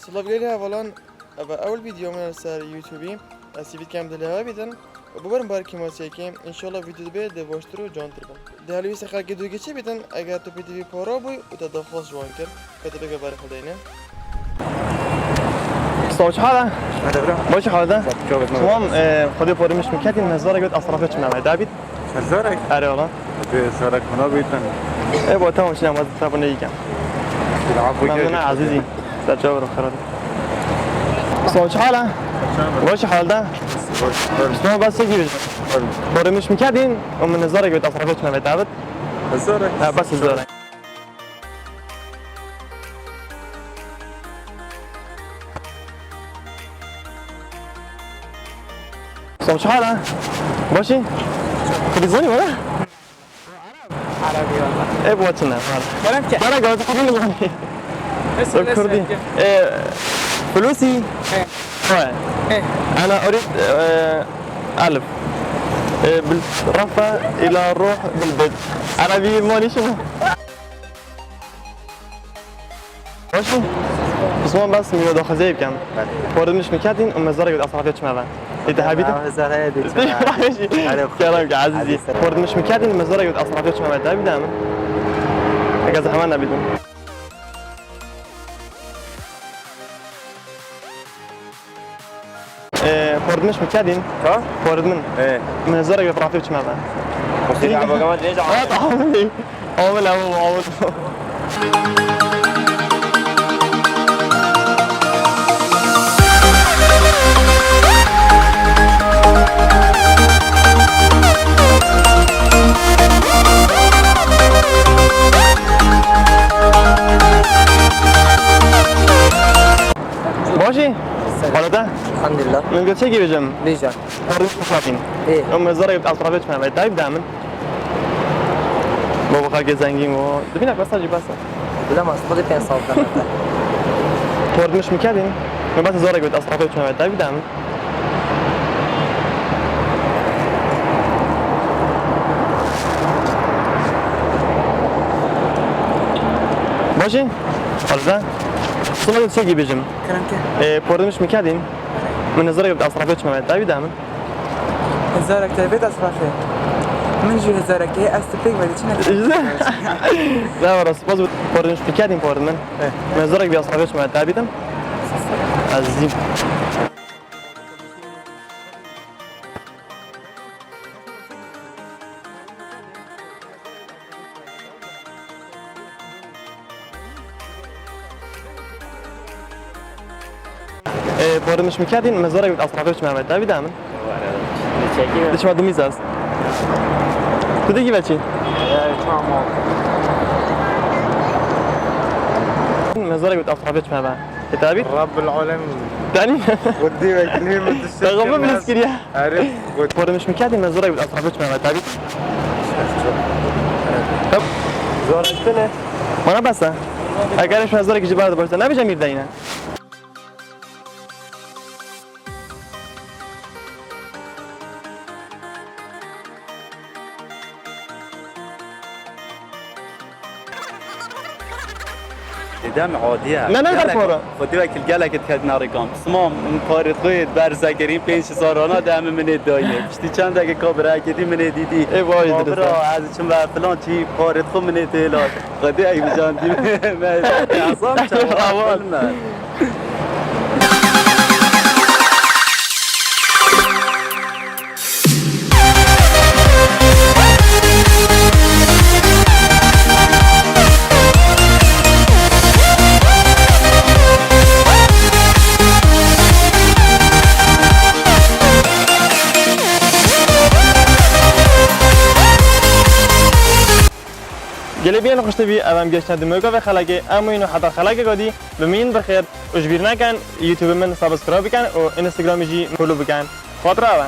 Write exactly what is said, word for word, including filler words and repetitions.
Silav gelî hevalan, ev e ewil vîdeo min li ser YouTubeî. Ez hîvî dikim dilê we bîtin û biberin ber kêmasiyekê. Înşallah vîdeo dibe dê baştir û cantir bin. Dê helwîstê xelkê dûgî çi bîtin, eger tu pê T V para bûy û te daxwaz ji wan kir, ke tu bike berê xwe deyne. Sağ ol, çi hal e? Hadi bra. Baş hal e? Çok güzel. Tamam, e, Xwedê parimiş mikedin, nezara göt asrafê çi me ve, David? Hezarek? Erê ola. Hezarek buna bîtin. E, bo, tamam, şimdi ama tabi ne yiyeceğim. Memnun azizî. Ser çawa bro, xerat. Sağ ol, çi hal e? Baş hal e? Baş. Sağ ol, bas çekeyim. Parimiş mikedin, û min nezara göt asrafê çi me ve, David? Hezarek? Ha, bas hezarek. Sağ ol, çi hal e? Başî? Kurdî zanî wala? Erebî wala. E, bu çi ne? Kerem ke. Bana gazı Kurdî mi zanî? Kurdî. E, Fulusi. He. He. Ana urid, e, alif. E, bil rafa ila ruh bil bed. Erebî manî şunu. Baş mı? Osman, bas mı? Yoda xizey bikem. Pardon, iş mi kedin? Û mezara göt asrafê çi me ve. Ê te hebîtin? Aa, mezara ye de çi me. Kerem ki azizî. Pardon, iş mi kedin? Mezara göt asrafê çi me ve. Te hebîtin mi? Ege zehmet nebîtin. Ee, pardon, iş mi kedin? Ha? Pardon. Ee. Mezara göt asrafê çi me ve. Xwesî abagama dêja. Evet, abi. Awil, awil, awil. Başî? Xalete? Elhamdülillah. Min göt çekî bêjim. Bêje. Parimiş mikedin. Ê. Em mezara göt asrafê çi me ve. Dayb da min. Baba xelkê zengîn o. Dibîne besa jî besa. Bilemez, xwedê pênc sal demete. Pardon, iş mi kedin? Min bes zara göt asrafê çi me ve. Dayb da min. Başî? Arda? Sima çekî bêjim. Kerem ke. Ê, pardon, iş mi kedin? Min hezarek bi asrafê çi me ve. Dayb da min. Hezarek te vê asrafê. Min jî hezarek heye, ez tu pêk vedî çi ne? Ne var, spas bu. Pardon, iş mi kedin, pardon min. Eh. Min hezarek bi asrafê çi me ve. Dayb da min. Azizî. Ee, pardon, iş mi kedin? Mezara göt asrafê çi me ve. Dayb da min. Diçma dumîz ez. Tu dikî veçî? Mezara göt asrafê çi me ve. Ê, te hebît? Rabbil alemin. Danî? Xwedî wekîlî min dişt. Te xwe bilis kiriye. Erê, xwedî. Pardon, iş mi kedin? Mezara göt asrafê çi me ve. Te hebît? Zor ettin e. Bana bes e. Eger şu hezarek ji bar de başta. Ne bêje mîr deyne. Didem adiye. Ne, ne, gelek, derpora. Xwedî wekîl gelek dikevin arêkan. Sima parê xwe berze kirîn pênc zarana de em minê dayê. Piştî çendekê kabireke dî minê dîtî. Ê, vay, kabira, ez çim ve filan çî parê xwe minê têla. Xwedî ey bijandî me. Azam çawa me. Gelê bîyên xweş tevî, ev em geştine di mewka vê xelekê, em û yîn û heta xelekê godî, bimînin bi xêr û ji bîr nekin, YouTube min subscribe bikin û Instagram jî follow bikin. Xatir eve.